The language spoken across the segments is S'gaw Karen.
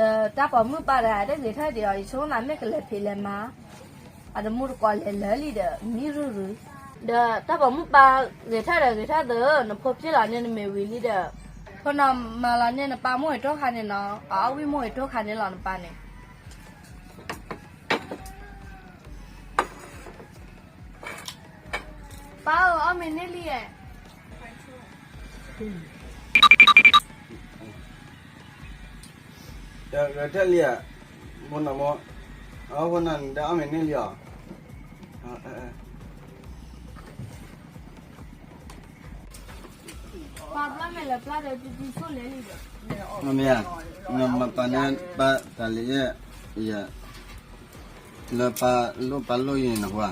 ဒီးတၢ်ပိာ်မုၣ်ပၢ်တဂၤ တဂ့ၤထၢၣ်ဒံးအီၤ ယဆိကမိၣ်မ့ၢ်ကလဲၤဖံးလဲၤမၤ, အတမူတကိးလဲၤလၢာ်လံဒီး မံရုၢ်ရုၢ်, ဒီးတၢ်ပိာ်မုၣ်ပၢ်ဂ့ၤထၢၣ်ဒီး ဂ့ၤထၢၣ်သၢ, နဖိပျဲၢ်လီၤန့ၣ်နမ့ၢ်ဝံၤလံဒီး, ဖိနီၤမၤလီၤန့ၣ်နပၢ်မိၢ်ဂ့ၤတိၢ်ခါန့ၣ်နီၤ, အအီၣ်ဝံၣ်မိၢ်ဂ့ၤတိၢ်ခါန့ၣ်လီၤနပၢ်န့ၣ် ပၢ်ဧၢ အီၣ်မ့ၤန့ၢ်လံဧါ. တၢ်လံဧါ, ဖိနီၤမိၢ်, အဖိနီၤန့ၣ် တၢ်အီၣ်မ့ၤန့ၢ်လံဧါ. ပၢ်ဘျၣ်မဲာ်လၢပျၢ်ဒီး တံတံဆိၣ်လဲၤလံဒီး, မ့ၢ်ဧါ, နမၤပာ်န့ၢ်ပၢ်တၢ်လံဧါ, ယဲ, လၢပၢ်လိၣ်ပၢ်လိၣ်ယဲၢ်နဟူဧါ.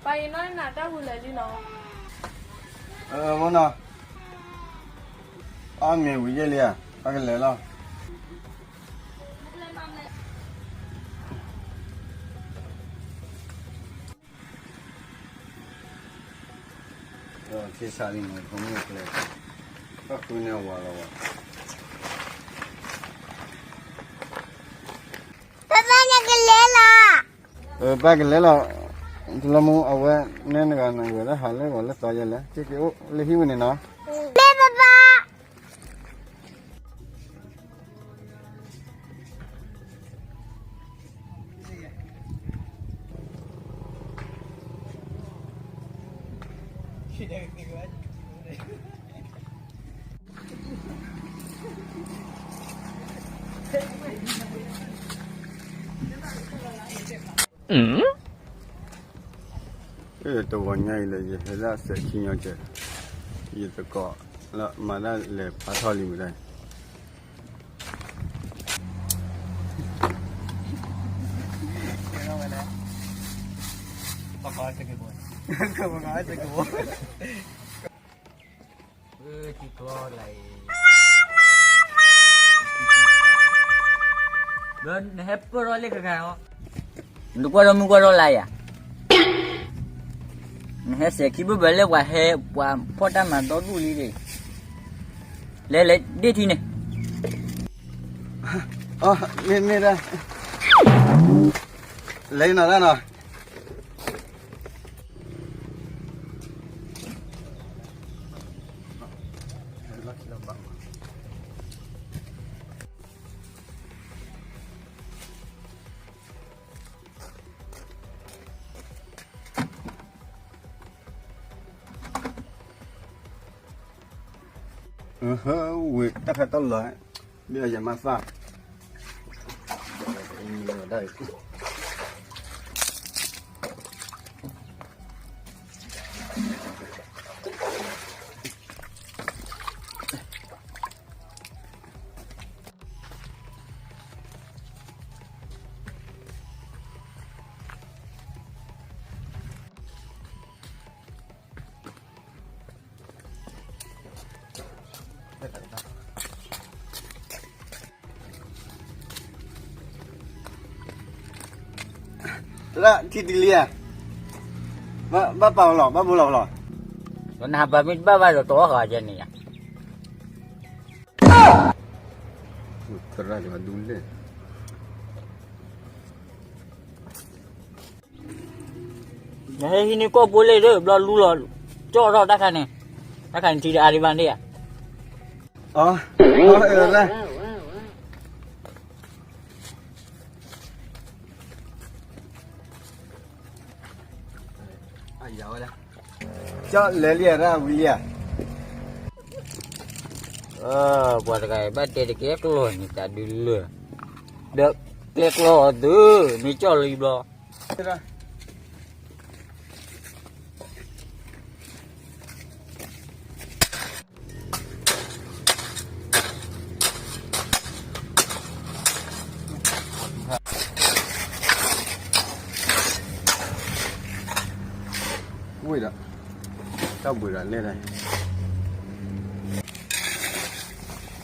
ပၢ်အံၤနီၢ်နၤတၢ်ဝံၤလၢာ်လံနီၤ. အၢ ဖိနီၤ, အီၣ်မ့ၤဝံၤယဲၢ်လံဧါ, ပၢ်ကလဲၤလီၤ. က့ၤဆးလံန့ၣ် ဖိမုၣ်ကျဲ, ပၢ်ဃုန့ၢ်အဝၤလီၤဝဲ. ပၢ်ပၢ်နကလဲၤလီၤ. ပၢ်ကလဲၤလီၤ, တလီမူအဝဲ, နဲနဂၤနဂၤတၢ်ဟးလၢဂီၤလၢသီယဲလဲၣ်, က့ၤက့ၤအိၣ်လၢဟံၣ်ဝဲန့ၣ်နီၤ. မ့ၢ်ပၢ်ပၢ် တဂီၤညါအံၤလၢယဟဲဒၣ်စဲးခံညီကဲ, ယသကိးလၢမၤတၢ်လဲၤဖးထီၣ်လံမတၤ ပကစကဘိ, ပကစကဘိ, ထံကျီလၢအံၤ, ဒီးနဟဲပၢၢ်ထီၣ်လၢကဂၤလီၤ, နကွၢ်ထီၣ်မုၢ်ကွၢ်ထီၣ်လါယၤ, နဟဲစဲးခံဘၢၣ်ဘၢၣ်လၢပှၤဟဲ ပှၤဖီၣ်တၢ်မၤဒီဒူၣ်လံ, လဲၤလဲၤဒ့ၣ်ထံန့ၣ်, မ့ၢ်မ့ၢ်ဒၣ်, လဲၤနီၤဒၣ်နီၤ. ဝ့ၢ်တၢ်ခါတၢ်လီၤ, မ့ၢ်အယမၤသၣ် သရၣ်ထံတလံဧါ, ဘၣ်ပာ်လီၤ ဘၣ်ဘိလီၤလီၤ, နဟးပာ်မ့ၢ်တဘၣ်ဘၣ်ဒီး တအီၣ်ဃာ်ယဲန့ၣ်ဧါ. သရၣ်ဒ်မၤဒူလဲၣ် နဟဲဟံးန့ၢ်ကီၢ်ပူၤလ့ၣ်ဒီး ဘျီလူလီၤ, ကၠီၣ်ထီၣ်တၢ်ခါန့ၣ်, တၢ်ခါန့ၣ်ထံဒီးအါဒံးဘၣ်န့ၣ်ဧါ. အၢ ကၠီၣ်လဲၤလံဧါ တၢ်ဝံၤလံဧါ. ပှၤတဂၤအံၤ ဘၣ်တဲတကဲကျီၢ်န့ၣ် တၢ်ဒုးလၢာ်, ဒီးကျဲကျီၢ်အီၤသု, မ့ၢ်ကၠီၣ်လံဘျီ. ဘုးဒၣ်လဲၣ်,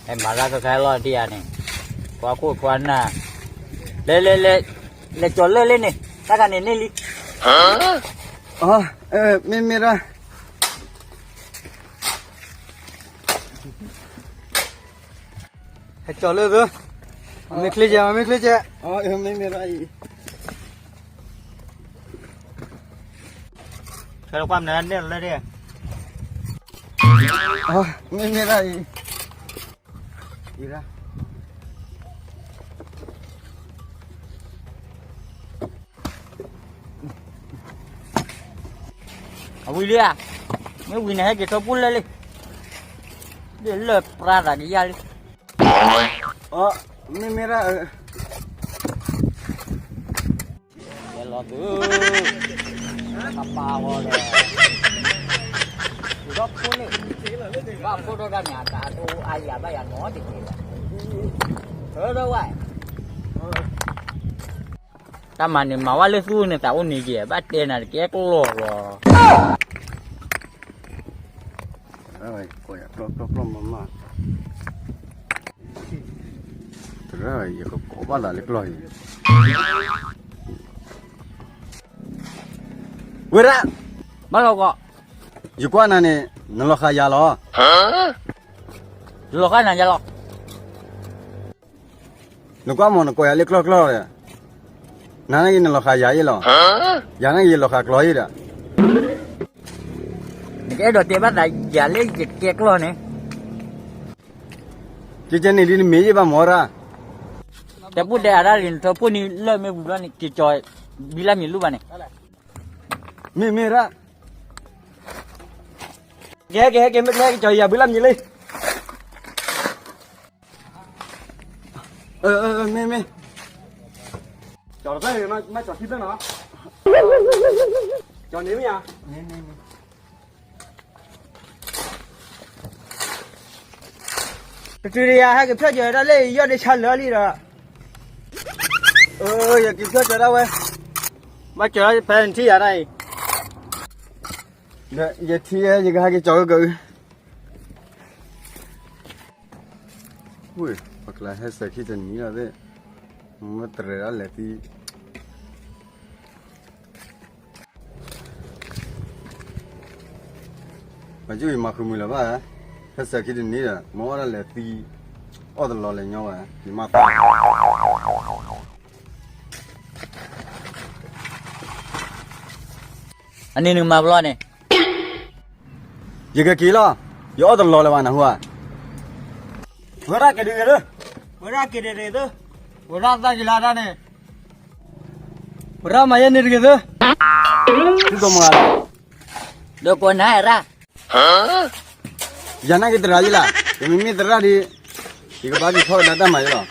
အဲ မၤတၢ်ခဲခါလီၤဒံးဧါန့ၣ်, ထွါခိၣ်ထွါနၢ်, လဲၤ လဲၤ လဲၤ လဲၤကၠီၤလၢာ်လံန့ၣ်, တၢ်ခါန့ၣ်န့ၢ်လံ, မ့ၢ်မ့ၢ်ဒၣ် ဟဲကၠီၤလၢာ်သု, မ့ၢ်ချ့ကဲ, မ့ၢ်ချ့ကဲ, မ့ၢ်မ့ၢ်ဒၣ်အံၤ, ခဲလၢာ်ကွၢ်မနုၤန့ၣ်လၢဒၣ်, မ့ၢ်မ့ၢ်ဒၣ်အံၤ, အံၤဒၣ် အဝံၤလံဧါ, မ့ၢ်ဝံၤန့ၣ် ဟဲက့ၤထီၣ်ပူၤလၢာ်လံ, ဒ်လၢၢ်ပြါသးဒ်ယါလံ, မ့ၢ်မ့ၢ်ဒၣ်, ကဲလီၤသု, ကပာ်ဂီၤဒီး, ဒီးဖိန့ၣ်, ဘၣ်ဖိဒီးတၢ်န့ၣ် အတၢ်အတအိၣ်အါယၤဘၣ်ယၤနီတက့ၢ်ဘၣ်, ဒီးဝဲ တၢ်မၤန့ၣ် မၤဝဲလၢသူန့ၣ် သးအိၣ်န့ၣ်ယဲၢ် ဘၣ်တဲနၤတကဲကျီၢ်လီၤ, ကျီၢ်ကျီၢ်မးမး, တရၢ် ယကကိးဘၣ်သးလၢကျီၢ်အံၤ, ဝဲဒၣ်, ဘၣ်လီၤကီး, ယကွၢ်နၤန့ၣ် နလီၤဃာ်ယၤလီၤ, လီၤဃာ်နၤယၤလီၤ နကွၢ်မး နကိးယၤလၢကျီၢ်ကျီၢ်ဒီး, နၤန့ၣ်ဂ့ၤ နလီၤဃာ်ယၤအံၤလီၤ, ယၤန့ၣ်ဂ့ၤ ယလီၤဃာ်ကျီၢ်အံၤဒီး, နကအဲၣ်ဒိးတဲဘၣ်သးယၤလၢယကဲကျီၢ်န့ၣ်, ကကဲန့ၣ်ဒ်နမ့ၢ်ယံၣ်ဘၣ်မးရၣ်, တဲပူၣ်တဲအါဒၣ်လံ နထၢဖှိၣ်န့ၣ်လၢမ့ၢ်ပူၤဘျီန့ၣ် ကကၠီၤ, ဘံလၢမံၤလူၢ်ဘၣ်န့ၣ်, မ့ၢ်မ့ၢ်ရၣ် ကဟဲက့ၤ ဟဲက့ၤ မ့ၢ်ကဟဲက့ၤ ကၠီၤယၤဘုလၢမံၤလံ, မ့ၢ်မ့ၢ်, ကၠီၤတဖျၢၣ်န့ၣ် မ့ၢ်ကၠီၤခံဖျၢၣ်နီၤ, ကၠီၤန့ၣ်မ့ၢ်ဧါ, တတုၤတယၤ ဟဲက့ၤဖျီၣ်ကၠီၤဒၣ်လၢယီၢ်ဒ့ဆါလၢာ်လံဒီး, ယက့ၤဖျီၣ်ကၠီၤဒၣ်ဝဲ, ဘၣ်ကၠီၤဒၣ်ဖဲနထံၣ်ယၤဒၣ်အံၤ, ဒီးယထံၣ်ယဲ ယကဟဲက့ၤကၠီၤကၢအု, ဝ့ၢ် ပကျါဟဲစၢၤခံတနံၤလီၤသ့ၣ်, မ့ၢ်တရဲၤဒၣ်လဲၤသံ ပှၤကၠူၣ်အံၤမၤဃုာ်မုာ်လၢၤဘၣ်, ဟဲစၢၤခံတနံၤဒီး မ့ၢ်အီၣ်ဒၣ်လဲၤသံ, အီၣ်တလီၤလဲၤညီဝဲ ယမါသၣ်, အန့ၣ်နမၤပလီၢ်န့ၣ်, ယကက့ၤလီၤ, ယအီၣ်တလီၤလၢၤဘၣ်နဟူဧါ, ဝဲဒၣ်က့ၤတဂ့ၤသု, ဝဲဒၣ်က့ၤတဂ့ၤသု, ဝဲဒၣ်သၣ်က့ၤလၢတၢ်န့ၣ်, ဝဲဒၣ်မၤယဲန့ၣ်တဂ့ၤသု, သုကမၤလီၤ, ဒီးကိးနၤရၣ် ယၤနာ်က့ၤသရၣ်ယလၢ်, ယမ့မ့ၢ်သရၣ်ဒီး, ယကဘၣ်က့ၤထီၣ်ကဒါတၢ်မၤယလီၤ,